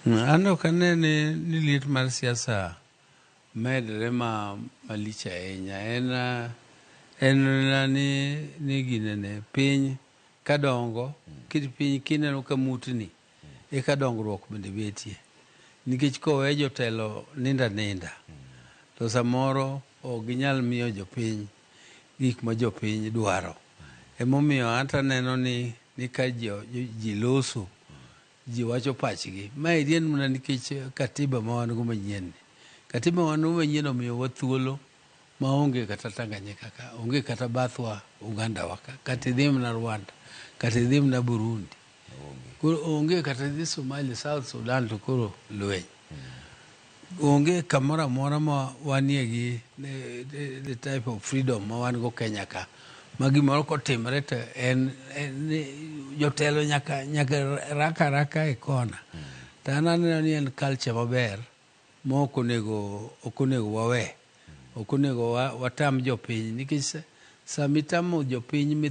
An ok ane ni liet mar siasa medre ma malich ahinya. En ni ginene piny kadongo kit piny kineno ka mutni eka dongruok bende betie. Nikech kowe jotelo nindo aninda to samoro ok ginyal miyo jopiny gik ma jopiny dwaro. Emomiyo anto aneno ni ka ji loso, ji wacho pachgi. Maeri en mana nikech katiba ma wan go manyien ni. Katiba ma wan go manyien omiyowa thuolo maonge kata Tanganyika ka, onge kata bathwa Uganda wa ka, kata idhi mana Rwanda, kata idhi mana Burundi. Koro onge kata idhi Somalia, South Sudan to koro lweny. Onge kamoro amora ma wanie gi the type of freedom ma wan go Kenya ka. Ma gimoro kotimre to en ni jotelo nyaka raka raka e kona. To an aneno ni en culture maber ma ok onego wawe. Ok onego watam jopiny nikech sami tamo jopiny.